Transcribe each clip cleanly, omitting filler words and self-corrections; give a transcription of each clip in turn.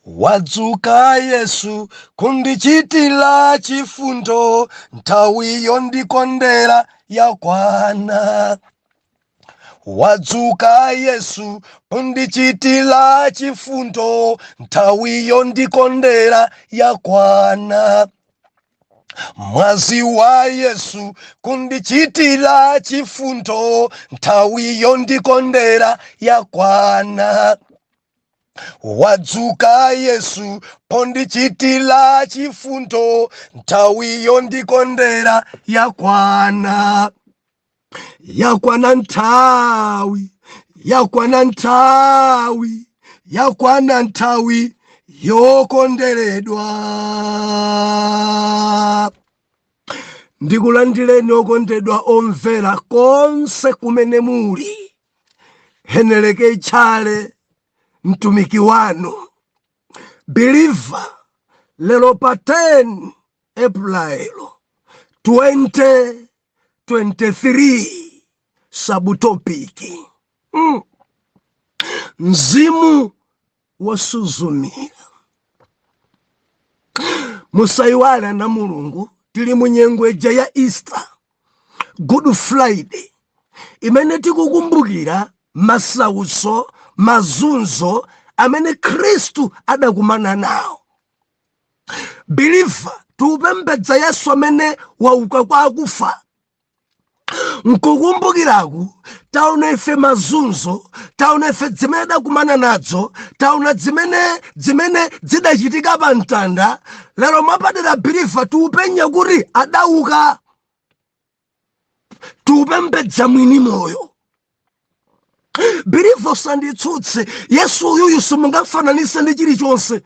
Wadzuka Yesu kundichitila chifundo, nthawi yondikondera yakwana. Wadzuka Yesu kundichitila chifundo, nthawi yondikondera yakwana. Mwazi wa Yesu kundichitila chifundo, nthawi yondikondera yakwana. Wadzuka Yesu pondichitila chifundo, nthawi yondikondera yakwana. Yakwana nthawi, yakwana nthawi, yakwana nthawi yokonderedwa. Ndikulandireni okondedwa omvera konse kumene muli. Heneleke Tchale, mtumiki wanu believer, lero pa 10 April 2023, subtopic Mzimu wosuzumira. Musayiwale ana Mulungu, tili mu nyengo ija ya Easter, Good Friday, imene tikukumbukira masautso, mazunzo amene Khristu adakumana nawo. Believer, tikupembedza Yesu amene wauka kwa akufa. Nkukumbukiraku taona ife mazunzo, taona ife zimene adakumana nadzo, taona zimene zidachitika pa mtanda. Lero mwapadera, believer, tiupenya kuti adauka. Tiupembedza mwini moyo. Believer, usanditsutse, Yesu uyuyu simungafananise ndi chilichonse.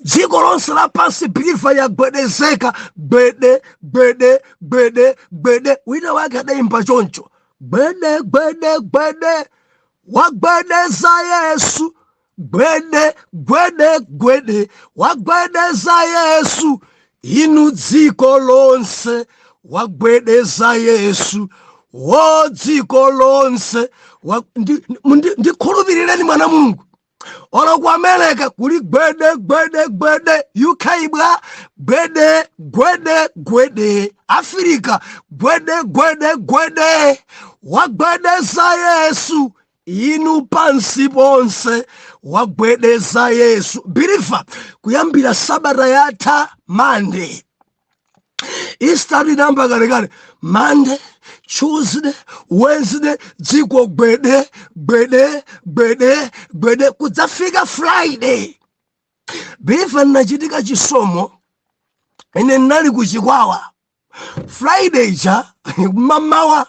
Dziko lonse lapansi, believer, yagwedezeka. Gwede, gwede, gwede, gwede. Wina wake adayimba choncho: gwede, gwede, gwede, wagwedeza Yesu, gwede, gwede, gwede, wagwedeza Yesu, inu dziko lonse, wagwedeza Yesu wo dziko lonse. Ndikhulupirireni mwana Mulungu, olo ku America kuli gwede, gwede, gwede, UK bwa gwede, gwede, gwede, Africa gwede, gwede, gwede, wagwedeza Yesu, inu pansi ponse, wagwedeza Yesu. Believer, kuyambira sabata yatha Monday, Easter inayamba kalekale, Monday, Tuesday, Wednesday, dziko gwede, gwede, gwede, gwede, kudzafika Friday. Believer, nachitika chisomo. Ine ndinali kuchikwawa Friday ija mamawa,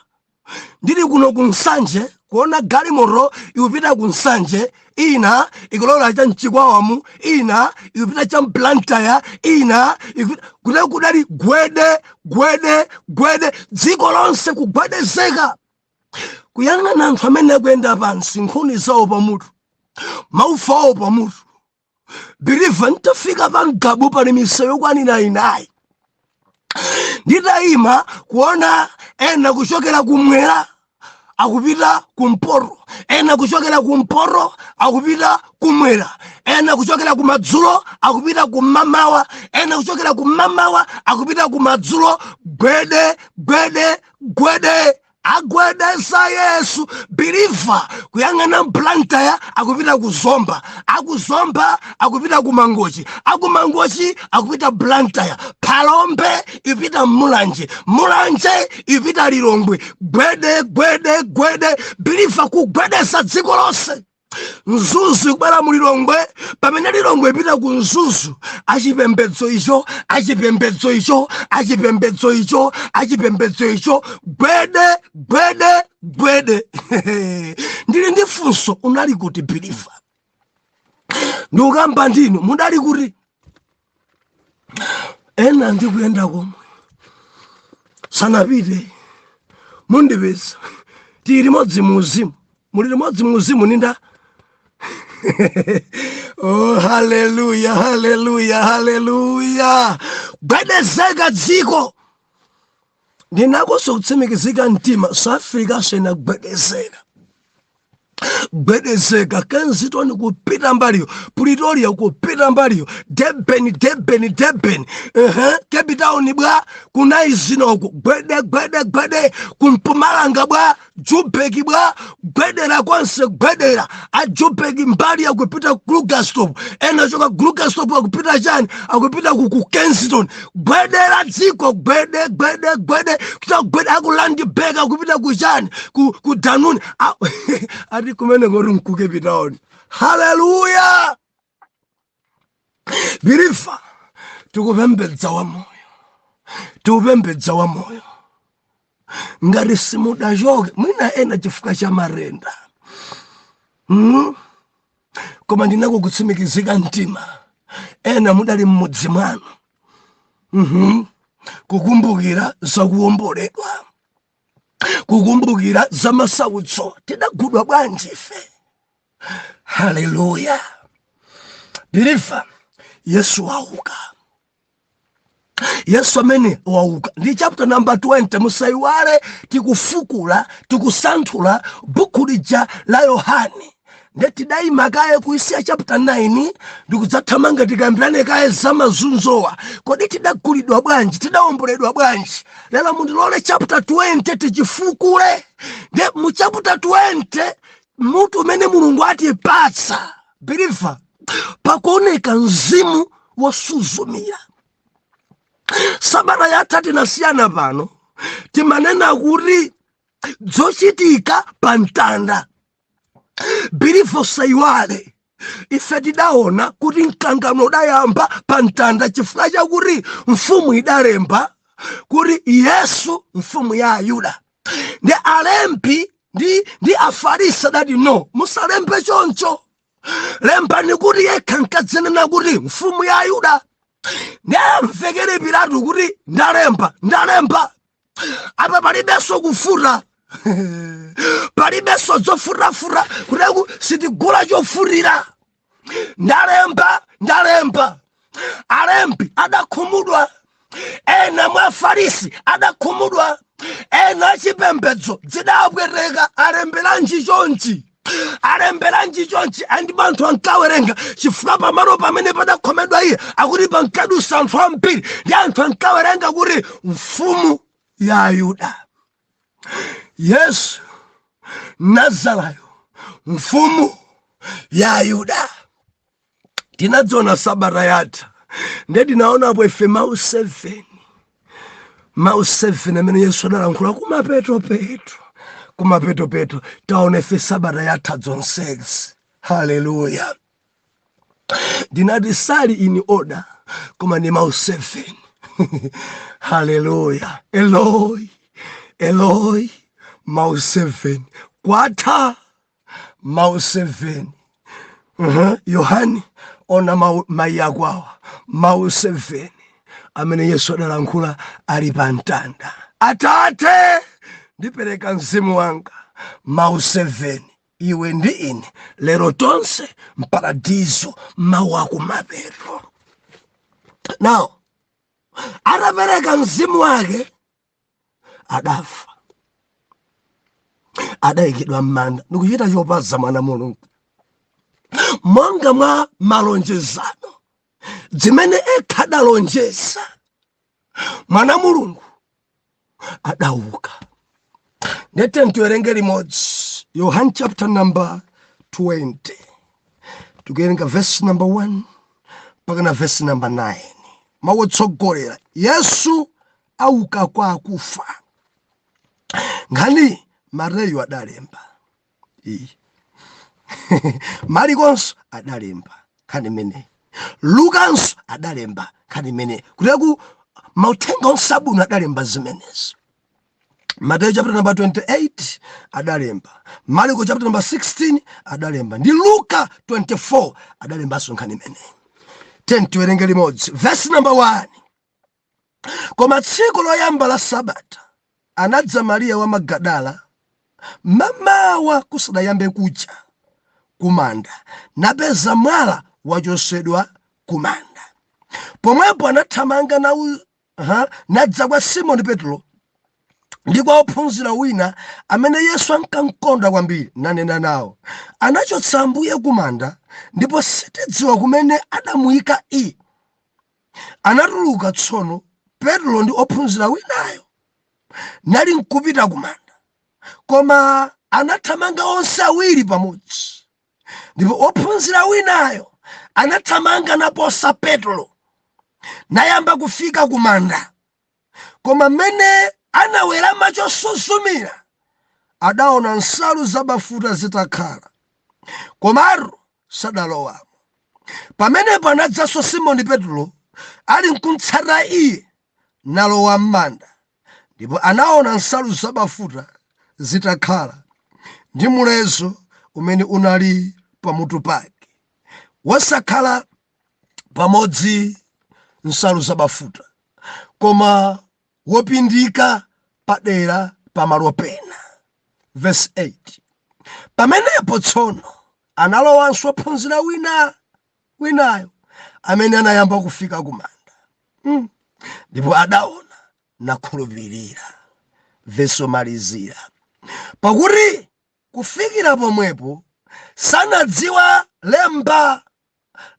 ndili kuno ku Nsanje, kuona galimoto ikupita ku Nsanje, ina ikulola cha mchikwawamu, ina ikupita cha mBlantyre, ina ikupita kune. Kudali gwede, gwede, gwede, dziko lonse kugwedezeka. Kuyang'ana anthu amene akuyenda pansi, nkhuni zawo pamutu, maufa awo pamutu. Believer, ntafika pa Ngabu, pali misewu yokwanira inayi. Nditayima kuona ena kuchokera kumwera akupita kumpoto, ena kuchokera kumpoto akupita kumwera, ena kuchokera kumadzulo akupita kumamawa, ena kuchokera kumamawa akupita kumadzulo. Gwede, gwede, gwede, agwedeza Yesu. Believer, kuyang'ana Blantyre akupita kuzomba, akuzomba akupita kumangochi, akumangochi akupita Blantyre, Phalombe ipita Mulanje, Mulanje ipita Lilongwe. Gwede, gwede, gwede. Believer, kugwedeza dziko lonse. Mzuzu ikubwera mu Lilongwe, pamene Lilongwe ipita ku Mzuzu. Achipembedzo icho, achipembedzo icho, achipembedzo icho, achipembedzo icho, gwede, gwede, gwede. Ndili ndi funso: unali kuti, believer? Ndikukamba ndinu, mudali kuti? Ena ndikuyenda komwe sanapite, mundipeza. Tili limodzi mu uzimu, muli limodzi mu uzimu ninda. Oh, haleluya, haleluya, haleluya! Gwedezeka dziko. Ndinakonso kutsimikizika mtima, South Africa inagwedezeka. Gwedezeka Kensington kupita mbaliyo, Pretoria kupita mbaliyo, Durban, Durban, Durban, Cape Town bwa, kunaizinoku gwede gwede gwede, kumpumalanga bwa, Joburg bwa, gwedera konse gwedera. A Joburg mbali akupita Krugersdorp, ena choka Krugersdorp akupita chani, akupita ku Kensington. Gwedera dziko, gwede gwede gwede, kuta gwede aku Randburg akupita ku chani, ku Dunoon. Ati kumene koti nku Cape Town. Haleluya! Believer, tikupembedza wa moyo, tikupembedza wa moyo. Ngati simudachoke mwina ena chifukwa cha marenda, Koma ndinako kutsimikizika mtima, ena mudali mmudzi mwanu, Kukumbukira zakuwomboledwa, kukumbukira za masautso, tidagudwa bwanji ife. Haleluya! Believer, Yesu wauka. Yesu amene wauka ndi chapter number 20. Musayiwale, tikufukula, tikusanthula buku lija la Yohane, nde tidayima kaye kuisiya chapter 9 ndikudzathamanga tikambirane kaye za mazunzowa. Kodi tidagulidwa bwanji? Tidawomboledwa bwanji? Lero mundilole chapter 20 tichifukule. Nde mu chapter 20, mutu umene Mulungu atipatsa, believer, pakuoneka mzimu wosuzumira. Sabata yatha tinasiyana pano, timanena kuti zochitika pa mtanda. Believer, usaiwale, ife tidaona kuti mkangano udayamba pa mtanda chifukwa chakuti mfumu idalemba kuti Yesu mfumu ya Ayuda, ndi alembi ndi Afarisi adati, "No, musalembe choncho, lembani kuti yekha nkadzinena kuti mfumu ya Ayuda." Ndi amvekere Pilato kuti, "Ndalemba, ndalemba apa, palibenso kufuta, palibenso zofutafuta, kuteku sitigula chofutira, ndalemba, ndalemba." Alembi adakhumudwa, ena mwa Afarisi adakhumudwa, ena achipembedzo zidapweteka. Alemberanji chonchi? Alemberanji chonchi? Andi anthu ankawerenga, chifukwa pamalo pamene padakhomedwa iye akuti pankadusa anthu ambiri, ndi anthu ankawerenga kuti mfumu ya Ayuda, Yesu Nazarayo, mfumu ya Ayuda. Tinadziona sabata yatha, nde tinaonapo ife mawu 7, mawu 7 amene Yesu adalankhula kumapetopeto, kumapetopeto. Taona ife sabata yatha zonsezi. Haleluya! Ndinati sali in order, koma ni mawu 7. Haleluya! Eloi, Eloi, mawu 7. Kwatha, mawu 7. Yohani, ona mayi akwawa. Mawu 7 amene Yesu adalankhula ali pa mtanda: "Atate, ndipereka mzimu wanga." Mawu 7. Iwe ndi ine lero tonse mparadizo. Mawu akumapeto. Now, atapereka mzimu wake, adafa, adayikidwa m'manda ndikuchita chopaza mwana Mulungu monga mwa malonjezano zimene ekha adalonjeza. Mwana Mulungu adauka. Ndete tiwerenge limodzi Yohane chapter number 20, tikuwerenga verse number 1 mpaka na verse number 9. Mawu otsogolera: Yesu auka kwa akufa. Nkhani Mateyu adalemba iyi, Marikonso adalemba nkhani imeneyi, Lukanso adalemba nkhani imeneyi, kuteku mauthenga onse abwino adalemba zimenezi. Mateyu chapter number 28 adalemba, Mariko chapter number 16 adalemba, ndi Luka 24 adalembanso nkhani imeneyi. 10 tiwerenge limodzi verse number 1. Koma tsiku loyamba la sabata anadza Mariya wa Magadala mamawa kusadayambe kucha kumanda, napeza mwala wachosedwa kumanda. Pomwepo anathamanga nadza kwa Simoni Petro. Ndi kwa ophunzira wina amene Yesu ankamkonda kwambiri, nanena nawo, "Anachotsa Ambuye kumanda, ndipo sitidziwa kumene adamuyika iye." Anatuluka tsono Petro ndi ophunzira winayo, nali nkupita kumanda. Koma anathamanga onse awiri pamodzi, ndipo ophunzira winayo anathamanga naposa Petro, nayamba kufika kumanda. Koma mmene anawerama chosuzumira, adaona nsalu zabafuta zitakhala, komatu sadalowamo. Pamenepo anadzanso Simoni Petro ali nkumtsata iye, nalowa m'manda. Ndipo anaona nsalu zabafuta zitakhala, ndi mulezo umene unali pamutu pake, wosakhala pamodzi nsalu zabafuta, koma wopindika padera pamalo pena. Verse 8: Pamenepo tsono analowanso ophunzira wina winayo amene anayamba kufika kumanda, ndipo adaona nakhulupirira. Verse omalizira: Pakuti kufikira pomwepo sanadziwa lemba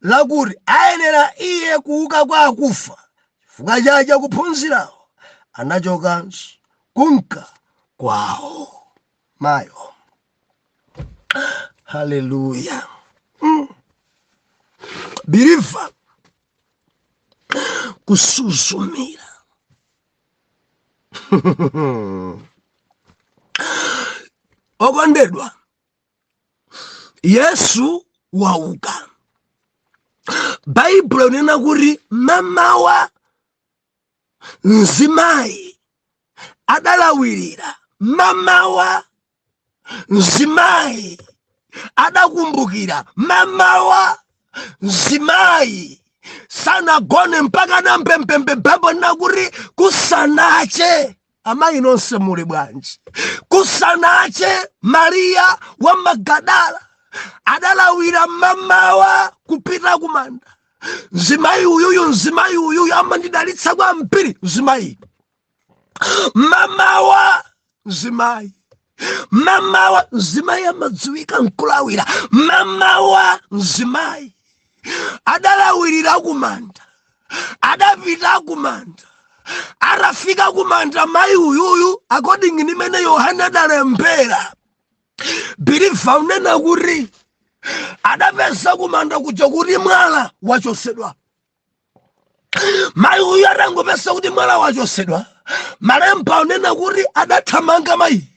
lakuti ayenera iye kuuka kwa akufa. Chifukwa chake akuphunzirawo anachokanso kunka kwawo. Mayo, haleluya. Believer, kusuzumira. Okondedwa, Yesu wauka. Baibulo inena kuti mamawa mzimayi adalawirira, mamawa mzimayi adakumbukira, mamawa mzimayi sanagone mpaka nampempempe. Baibulo inena kuti kusanache. Amayi nonse muli bwanji? Kusanache, Mariya wa Magadala adalawira mamawa kupita kumanda. Mzimayi uyuyu, mzimayi uyuyu amandidalitsa kwambiri. Mzimayi mamawa, mzimayi mamawa, mzimayi amadziwika nkulawira mamawa. Mzimayi adalawirira kumanda, adapita kumanda. Atafika kumanda mayi uyuyu, according ni mene Yohane adalembera, believer, unena kuti adapeza kumanda kuja kuti mwala wachosedwa. Mayi uyu atangopeza kuti mwala wachosedwa, malemba unena kuti adathamanga mayi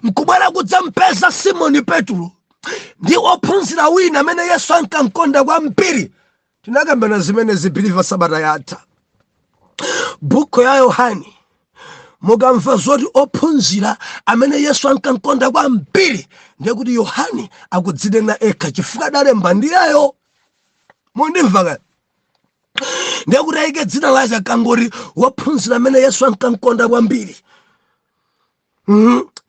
nkubwera kudzampeza Simoni Petro ndi ophunzira wina amene Yesu ankamkonda kwambiri. Tinakambana zimene, believer, sabata yatha. Buku ya Yohani, mukamva zoti ophunzira amene Yesu ankamkonda kwambiri, ndiye kuti Yohani akudzinena ekha, chifukwa adalemba ndiyeyo. Mundimva kaya? Ndiye kuti ayike dzina lake akangoti wophunzira amene Yesu ankamkonda kwambiri.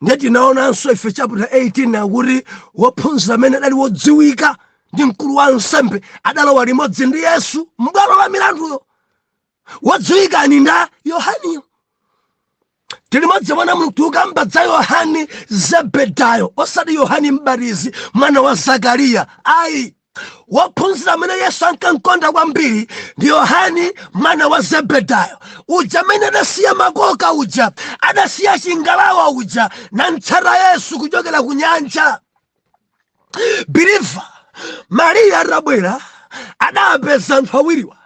Ndiye tinaonanso ife chapter 18 akuti wophunzira amene adali wodziwika ndi mkulu wa ansembe adalowa limodzi ndi Yesu m'bwalo la milanduyo. Wodziwika ani? Nda Yohaniyo. Tili modzi mwana Mulungu. Tikukamba za Yohani Zebedayo, osati Yohani Mbatizi mwana wa Zakariya, ayi. Wophunzira amene Yesu ankamkonda kwambiri ndi Yohani mwana wa Zebedayo uja, amene adasiya makoka uja, adasiya chingalawa uja, namtsata Yesu kuchokera ku nyanja. Believer, Mariya atabwera adapeza anthu awiriwa,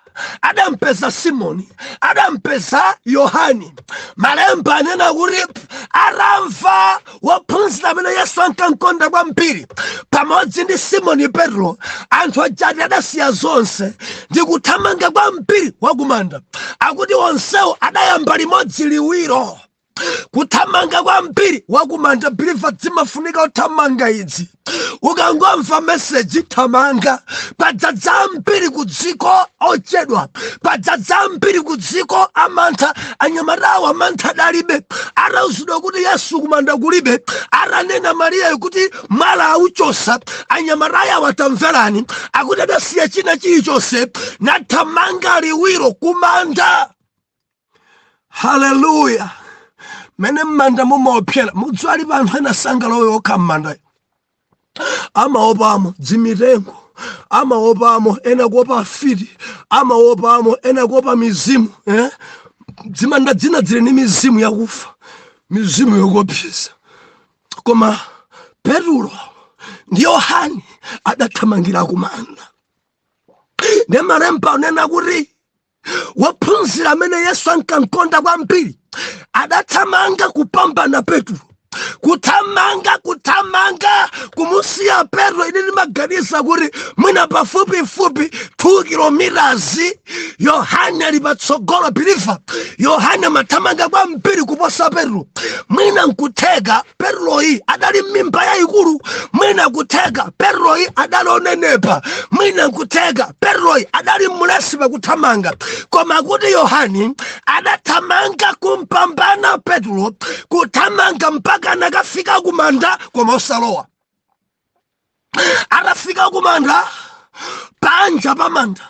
adampeza Simoni, adampeza Yohani. Malemba anena kuti atamva wophunzira amene Yesu ankamkonda kwambiri pamodzi ndi Simoni Petro, anthu ajati adasiya zonse ndi kuthamanga kwambiri wakumanda. Akuti onsewo adayamba limodzi liwiro kuthamanga kwambiri wakumanda. Believer, zimafunika kuthamanga idzi. Ukangomva message, thamanga. Padzadza ambiri ku dziko ochedwa, padzadza ambiri ku dziko amantha. Anyamatawo amantha adalibe atauzidwa kuti Yesu kumanda kulibe. Atanena Mariyayo kuti mwala auchosa, anyamatayo atamverani, akuti adasiya china chilichonse nathamanga liwiro kumanda. Haleluya! Mene m'manda mumaopsera, mudziwa alipo anthu ena sangalowe okha m'manda, amaopamo dzimitengo, amaopamo ena kuopa afiti, amaopamo ena kuopa mizimu, eh? Dzimanda dzina dzili ni mizimu yakufa, mizimu yokuopseza. Koma Petulo ndi Yohane adathamangira kumanda. Ndi malemba anena kuti wophunzira amene Yesu ankamkonda kwambiri adathamanga kupambana Petro, kuthamanga, kuthamanga kumusiya Petro. Ine ndimaganiza kuti mwina pafupifupi 2 kilometers Yohane ali patsogolo. Believer, Yohane amathamanga kwambiri kuposa Petro. Mwina nkutheka Petroyi adali m'mimba yayikulu, mwina kutheka Petroyi adali onenepa, mwina nkutheka Petroyi adali mulesi pakuthamanga, koma kuti Yohane adathamanga kumpambana Petro, kuthamanga mpaka anakafika kumanda, koma osalowa. Atafika kumanda, panja pamanda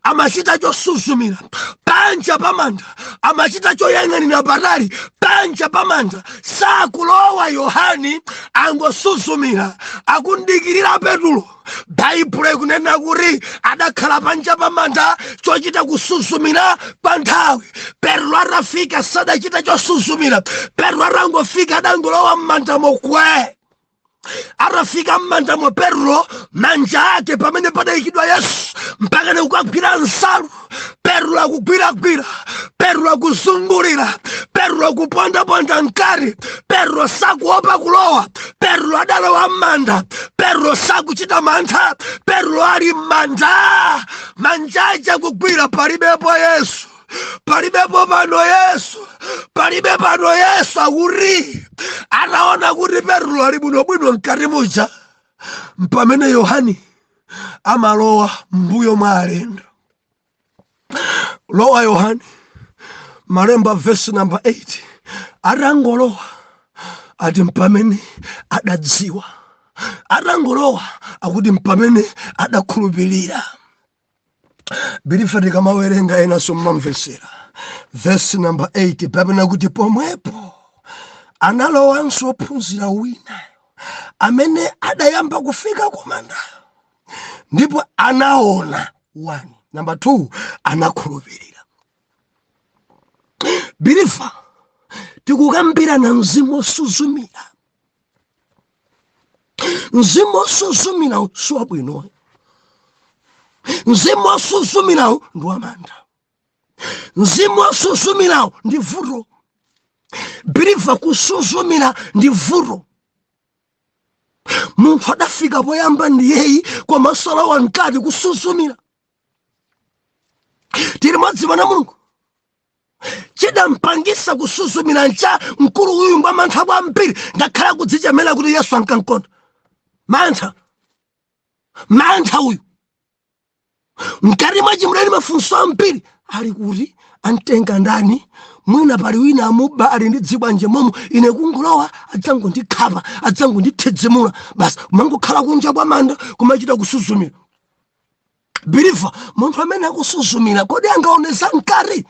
amachita chosuzumira, panja pamanda amachita choyang'anira patali, panja pamanda sakulowa. Yohani angosuzumira, akundikirira Petulo. Baibulo ikunena kuti adakhala panja pamanda chochita kusuzumira pa nthawi. Petro atafika sadachita chosuzumira. Petro atangofika adangolowa m'mandamo kwe. Atafika m'mandamo Petro, manja ake pamene padayikidwa Yesu, mpaka kukagwira nsalu. Petro akugwiragwira, Petro akuzungulira, Petro akupondaponda mkati. Petro sakuopa kulowa. Petro adalowa m'manda. Petro sakuchita mantha. Petro ali m'manda, manjaja kugwira, palibepo Yesu, palibepo pano Yesu, palibe pano Yesu. Akuti ataona kuti Petro ali bwinobwino mkati muja, mpamene Yohani amalowa mbuyo mwa alendo. Lowa Yohani, malemba verse number 8, atangolowa ati mpamene adadziwa, atangolowa akuti mpamene adakhulupirira. Believer, tikamawerenga enanso mmamvesera. Verse number 8 pamene kuti pomwepo analowanso ophunzira wina amene adayamba kufika kumandayo, ndipo anaona, 1, number 2, anakhulupirira. Believer, tikukambirana mzimu osuzumira. Mzimu osuzumira siwabwino. Mzimu osuzumirawo ndi wamantha. Mzimu osuzumirawo ndi vuto. Believer, kusuzumira ndi vuto. Munthu adafika poyamba ndiyeyi, koma salowa mkati, kusuzumira. Tili mwadziwa na Mulungu chidampangisa kusuzumira ncha mkulu uyu ngwa mantha kwambiri, ngakhala kudzichemera kuti Yesu ankankonda. Mantha, mantha uyu mkati mwa chimuleni, mafunso ambiri ali kuti amtenga ndani? Mwina pali wina amuba, ali ndi dzikwanje momo. Ine kungulowa adzangondikhapa, adzangondithidzimula basi. Mangokhala kunja kwa manda kumachita kusuzumira. Believer, munthu amene akusuzumira kodi angaone za mkati?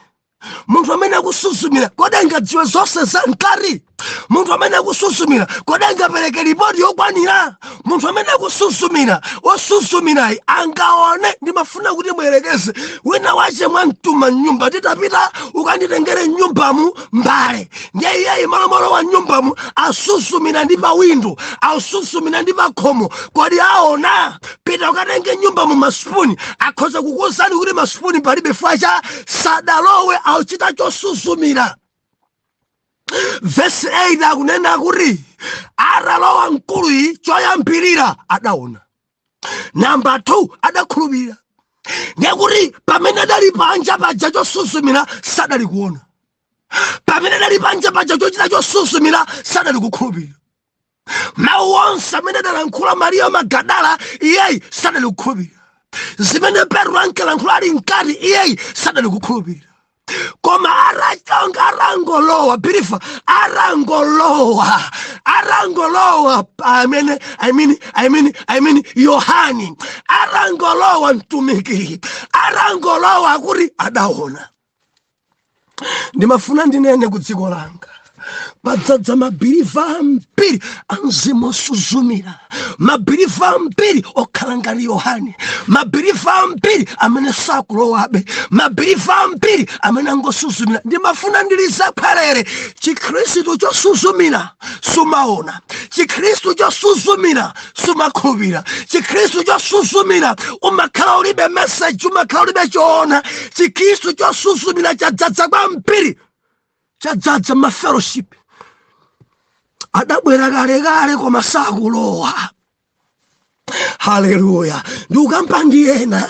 Munthu amene akusuzumira kodi angadziwe zonse za mkati? Munthu amene akusuzumira kodi angapereke ripoti yokwanira? Munthu amene akusuzumira, osuzumirayi angaone? Ndimafuna kuti muyerekeze wina wache mwamtuma mnyumba, titapita ukanditengere mnyumbamu mbale. Ndiye iyeyi malomalo wa mnyumbamu asusumira ndi pa windo, asusumira ndi pa khomo, kodi aona? Pita ukatenge nyumbamu masipuni, akhoza kukuwuzani kuti masipuni palibe facha, sadalowe, auchita chosuzumira. Vesi 8 akunena kuti atalowa mkuluyi, choyambirira adaona, namba 2 adakhulupirira. Ndiye kuti pamene adali panja paja chosuzumira sadali kuona, pamene adali panja paja chochita chosuzumira sadali kukhulupirira. Mawu onse amene adalankhula Mariya Magadala iyeyi sadali kukhulupirira. Zimene Petro ankalankhula ali mkati iyeyi sadali kukhulupirira. Koma arachonga, arangolowa, believer, arangolowa, arangolowa amene, I mean Yohani arangolowa, mtumiki arangolowa, akuti adaona. Ndimafuna ndinene ku dziko langa, Padzadza mabeliever ambiri amzimu osuzumira, mabeliever ambiri okhala ngati Yohane, mabeliever ambiri amene sakulowabe, mabeliever ambiri amene angosuzumira. Ndimafuna ndilizakhwelere Chikhristu chosuzumira sumaona, Chikhristu chosuzumira sumakhulupirira, Chikhristu chosuzumira umakhala ulibe message, umakhala ulibe choona. Chikhristu chosuzumira chadzadza kwambiri, chadzadza mafellowship. Adabwera kalekale koma sakulowa. Haleluya! Ndikukamba ndi ena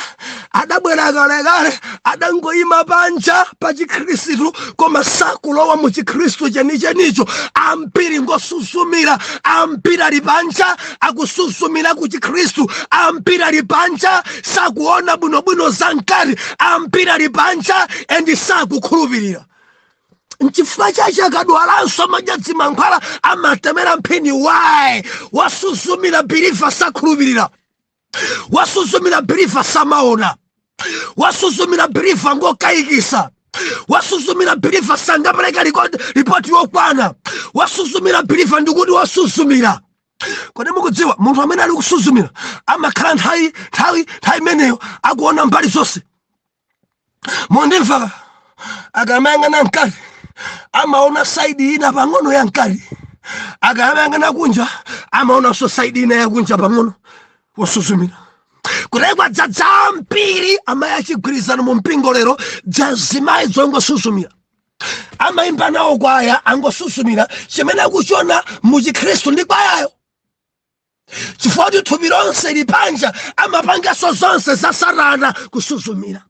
adabwera kalekale, adangoyima panja pa Chikhristu koma sakulowa mu Chikhristu chenichenicho. Ambiri ngosuzumira, ambiri ali panja akusuzumira ku Chikhristu, ambiri ali panja sakuona bwinobwino zamkati, ambiri ali panja and sakukhulupirira. Nchifukwa chache akadwalanso amadya mankhwala, amatemera mphini. Why? Wasuzumira believer sakhulupirira, wasuzumira believer samaona, wasuzumira believer ngokayikisa, wasuzumira believer sangapereka ripoti yokwana. Wasuzumira believer, ndikuti wasuzumira. Kodi mukudziwa munthu amene ali kusuzumira amakhala nthawi imeneyo akuona mbali zonse? Mundimva? Akamayang'ana mkati amaona side ina pang'ono ya mkati, akamayang'ana kunja amaonanso side ina yakunja pang'ono. Wasuzumira kutekwa dzadza ambiri amayi achigwirizano mu mpingo lero, dzazimayi zongosuzumira, amayimba nawo kwaya, angosuzumira. Chimene akuchiona mu Chikhristu ndi kwayayo, chifukwa kuti thupi lonse lipanja, amapanganso zonse za Satana. Kusuzumira,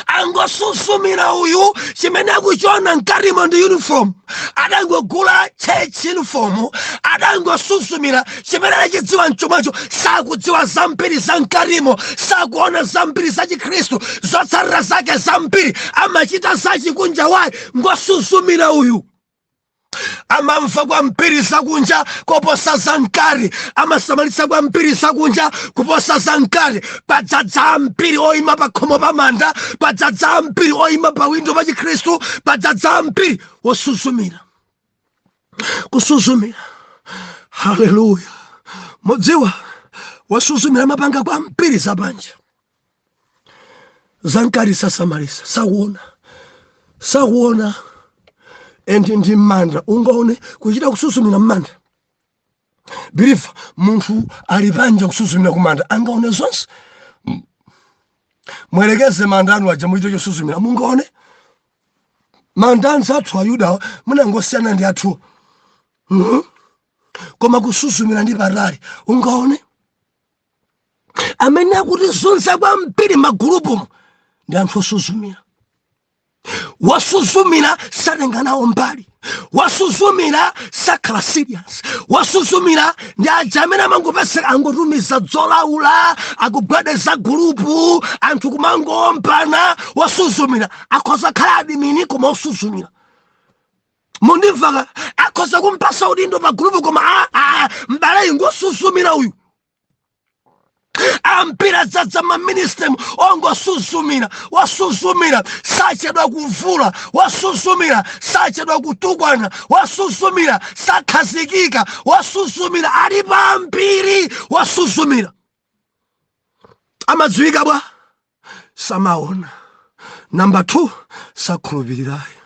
angosuzumira uyu. Chimene akuchiona mkatimo ndi uniform, adangogula church uniform, adangosuzumira. Chimene adachidziwa mchomwecho, sakudziwa zambiri za mkatimo, sakuona zambiri za Chikhristu. Zotsatira zake zambiri amachita zachikunja. Why? Ngosuzumira uyu. Amamva kwambiri zakunja koposa zamkati, amasamalitsa kwambiri zakunja kuposa zamkati. Padzadza ambiri oyima pa khomo pa manda, padzadza ambiri oyima pa windo pa Chikhristu, padzadza ambiri wosuzumira, kusuzumira. Haleluya! Mudziwa, wasuzumira amapanga kwambiri zapanja, zamkati sasamalisa, sakuona, sakuona. And ndi m'manda ungaone kuchita kusuzumira m'manda? Believer, munthu ali panja kusuzumira kumanda angaone zonse? Mwelekeze manda anu aja, muchite chosuzumira, mungaone manda anzathu Ayuda munangosiyana ndi athu. Koma kusuzumira ndi patali, ungaone? Amene akutizunza kwambiri magulupu ndi anthu osuzumira. Wasuzumira satenga nawo mbali, wasuzumira sakhala serious, wasuzumira ndi aja amene amangopeseka, angotumiza dzolaula, akugwedeza gulupu, anthu kumangowombana. Wasuzumira akhoza khala admin koma osuzumira. Mundimvaka? Akhoza kumpasa udindo pa gulupu koma mbale ngosuzumira uyu. Ampira dzadza maministry ongosuzumira. Wasuzumira sachedwa kuvula, wasuzumira sachedwa kutukwana, wasuzumira sakhazikika, wasuzumira ali pambiri. Wasuzumira amadziwika bwa? Samaona. Number 2, sakhulupirirayo,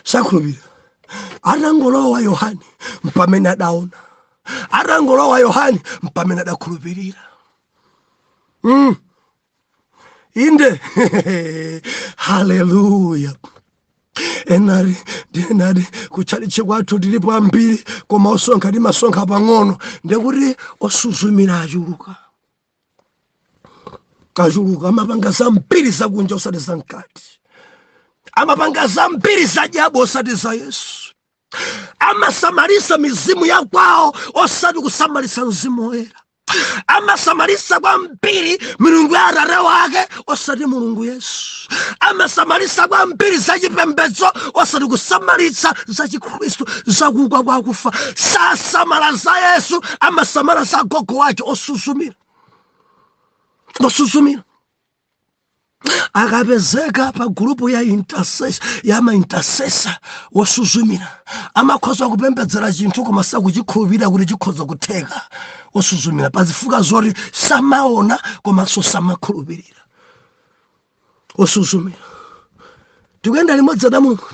sakhulupirira. Atangolowa Yohane mpamene adaona, atangolowa Yohane mpamene adakhulupirira. Inde, haleluya! Enari ndinati kutchalitchi kwathu tilipo ambiri koma osonkha timasonkha pang'ono. Ndekuti osuzumira achuluka, achuluka. Amapanga zambiri zakunja osati zamkati, amapanga zambiri zadyabo osati za Yesu, amasamalisa mizimu ya kwawo osati kusamalisa Mzimu Woyera, amasamalisa kwambiri milungu ya atate wake osati Mulungu Yesu, amasamalisa kwambiri zachipembedzo osati kusamalitsa zachikhristu, zakuuka kwakufa. Sasamala za Yesu, amasamala za gogo wake. Osuzumira, osuzumira. Akapezeka pa group ya intercessor, ya ma intercessor, wosuzumira amakhoza kupembedzera chinthu koma sakuchikhulupirira kuti chikhoza kutheka. Wosuzumira pazifukwa zoti samaona komanso samakhulupirira. Wosuzumira, tikuyenda limodzi da Mulungu.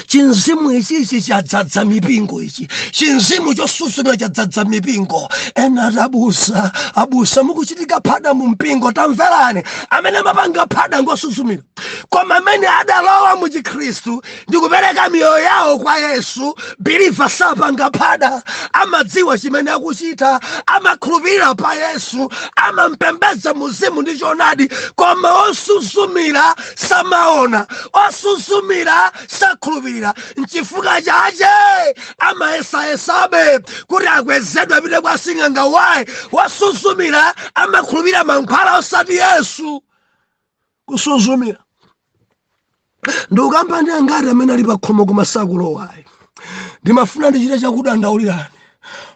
Chinzimu ichichi chadzadza mipingo ichi, chinzimu chosuzumira chadzadza mipingo. Ena ati, "Abusa, abusa, mukuchitika phada mu mpingo." Tamverani, amene amapanga phada ngosuzumira, koma amene adalowa mu Chikhristu ndi kupereka miyoyo yawo kwa Yesu, believer, sapanga phada. Amadziwa chimene akuchita, amakhulupirira pa Yesu, amampembedza muzimu ndi choonadi. Koma osuzumira samaona, osuzumira sakhulupirira. Nchifukwa chache amayesayesabe kuti akwezedwe, apite kwa sing'anga. Wayi, wasuzumira amakhulupirira mankhwala osati Yesu. Kusuzumira. Ndikukamba ndi angati amene ali pakhomo koma sakulowayi? Ndimafuna ndichite chakudandaulirani.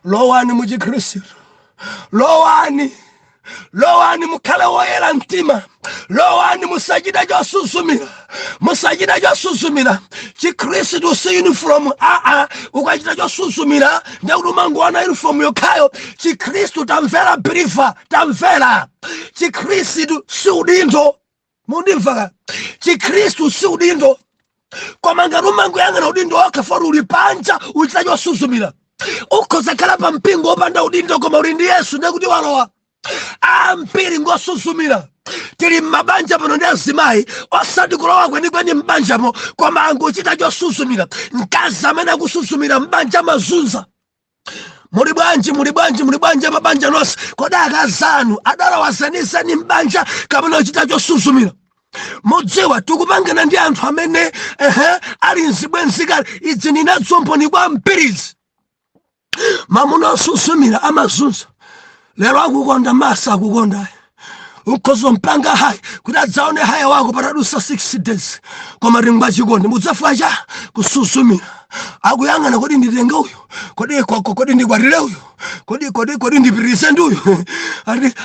Lowani mu Chikhristu, lowani, lowani, mukhale woyera mtima, lowani, musachite chosuzumira, musachite chosuzumira. Chikhristu si uniform, aa. Ukachita chosuzumira ndekuti umangoona uniform yokhayo. Chikhristu, tamvera believer, tamvera, Chikhristu si udindo. Mundimva ka? Chikhristu si udindo, koma ngati umangoyang'ana udindo wokha foti uli panja, uchita chosuzumira. Ukhoza khala pa mpingo wopanda udindo koma uli ndi Yesu, ndekuti walowa. Ambiri ngosuzumira. Tili m'mabanja pano ndi azimayi osati kulowa kwenikweni m'banjamo, koma angochita chosuzumira. Mkazi amene akusuzumira m'banja amazunza. Muli bwanji? Muli bwanji? Muli bwanji mabanja nonse? Kodi akazanu adalowa zenizeni m'banja kapena ochita chosuzumira? Mudziwa tikupangana ndi anthu amene ehe ali mzibwenzikale. Idzi ninadzo mboni kwa mpirizi. Mamuna osuzumira amazunza. Lero akukonda, masa akukonda, ukhoza mpanga hire kuti adzaone hire wako patadusa 6 days, koma tingwachikondi mudzafa cha kusuzumira. Akuyang'ana, kodi nditenge uyu? Kodi kodi ndikwatire uyu? Kodi ndipitirize ndi uyu?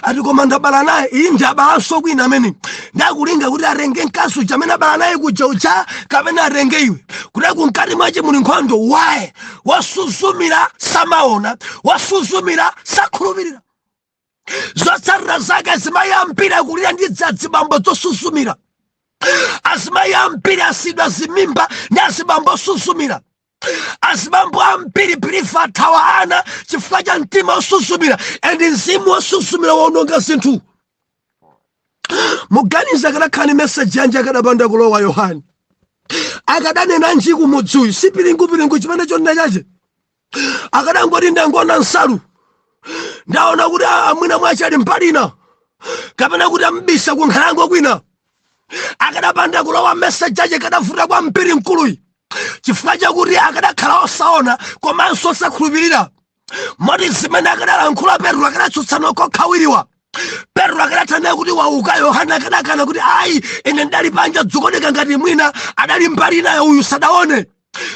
Ati koma ndabala naye. Iyi ndi abalanso kwina amene ndakulinga kuti atenge mkazi uja amene abala naye kuja uja kapena atenge iwe, kuti kumkati mwache muli nkhondo. Waye wasuzumira samaona, wasuzumira sakhulupirira. Zotsatira zake, azimayi ambiri akulira ndi azibambo zosusumira. Azimayi ambiri asidwa zimimba ndi azibambo osusumira. Azibambo ambiri, believer, athawa ana chifukwa cha mtima osusumira, and mzimu osusumira waononga zinthu. Muganiza akadakhala message yanji akadapanda kulowa Yohane? Akadanena nji kumudzi? Si piringupiringu chimene chonena chache. Akadangoti, "Ndangona nsalu, ndaona kuti amwina mwachali mpalina kapena kuti ambisa ku nkhalango kwina." Akadapanda kulowa message ache, kadavuta kwa mpiri mkuluyi, chifukwa chakuti akadakhala osaona komanso osakhulupirira. Moti zimene akadalankhula Petro, akadatsutsana kokhawiriwa. Petro akadathanira kuti wauka, Yohana akadakana kuti, "Ayi, ine ndali panja, dzikuoneka ngati mwina adali mbali inayo, uyu sadaone."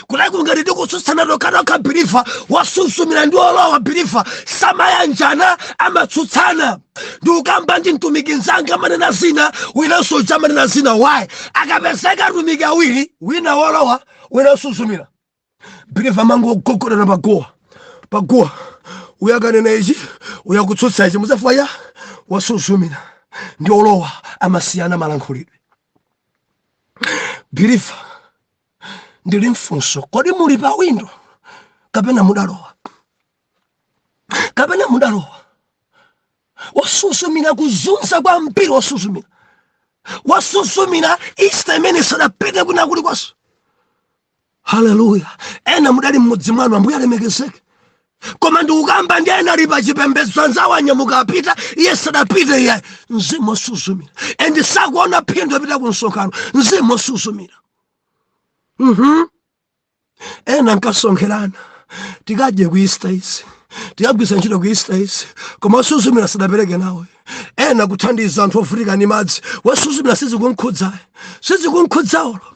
Kulaku ngati tikutsutsana tokhatokha, believer. Wasusumira ndi olowa, believer, samayanjana, amatsutsana. Ndi ukamba ndi mtumiki mzanga, amanena zina, winanso uja amanena zina. Why? Akapezeka atumiki awiri, wina wolowa, wina osusumira, believer, mangogogodana paguwa paguwa. Uyu akanena ichi, uyu akutsutsa ichi. Mudzafa ya wasusumira ndi olowa amasiyana malankhulidwe. Believer, ndili mfunso: kodi muli pa windo kapena mudalowa? Kapena mudalowa? Wasusumira kuzunza kwa mpiri. Wasusumira, wasusumira Easter imene sadapite kwina kulikwanso. Haleluya! Ena mudali mmudzi mwanu, Ambuye alemekezeke. Koma ndikukamba ndi ena ali pa chipembedzo, anzawo anyamuka apita, iye sadapite. Iye mzimu osuzumira and sakuona phindu apita ku msonkhano. Mzimu osuzumira. Ena nkasonkherana, tikadye ku Easter izi, tikagwisa ntchito ku Easter izi, koma osuzumira sadapereke nawe. Ena kuthandiza anthu ovutika ndi madzi, wosuzumira sizikunkhudza, sizikunkhudza olo.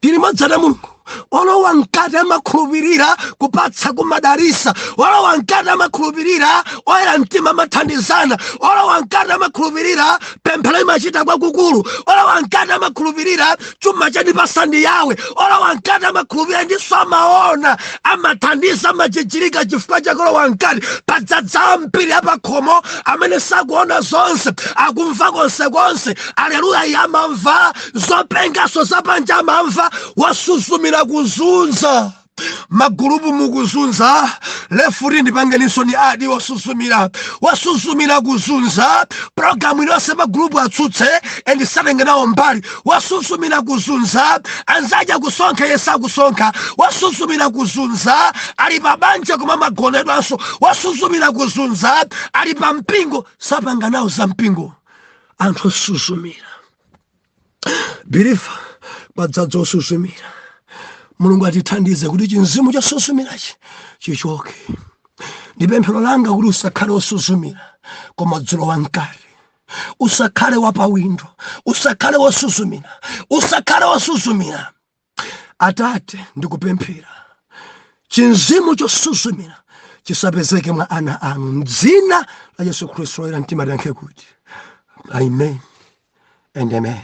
Tili modzana Mulungu. Olowa mkati amakhulupirira kupatsa kumadalisa. Olowa mkati amakhulupirira oyera mtima amathandizana. Olowa mkati amakhulupirira pemphero. Pemphero imachita kwakukulu. Olowa mkati amakhulupirira chuma chandipasa ndi Yawe. Olowa mkati amakhulupirira ndiso amaona, amathandiza, amajijirika chifukwa chakolowa mkati. Padzadza ambiri apakhomo amene sakuona zonse, akumva konsekonse. Aleluya, iye amamva zopengaso zapanja, amamva. Wasuzumira kuzunza magulupu, mukuzunza lefuti, ndipangeninso ni adi. Wasuzumira, wasuzumira kuzunza programu iliyonse, magulupu atsutse endisatenge nawo mbali. Wasuzumira kuzunza anzaja kusonkha, iye sakusonkha. Wasuzumira kuzunza, ali pa banja koma magonedwanso. Wasuzumira kuzunza, ali pa mpingo, sapanga nawo za mpingo. Anthu osuzumira, believer, kwadzadza osuzumira. Mulungu atithandize kuti chinzimu chosuzumirachi chichoke. Ndi pemphero langa kuti usakhale osuzumira, koma dzulo wamkati usakhale wapawindo, usakhale wosuzumira, usakhale wosuzumira. Atate, ndikupemphera chinzimu chosuzumira chisapezeke mwa ana anu, mdzina la Yesu Khristu. Oyera mtima tiyankhe kuti amen and amen.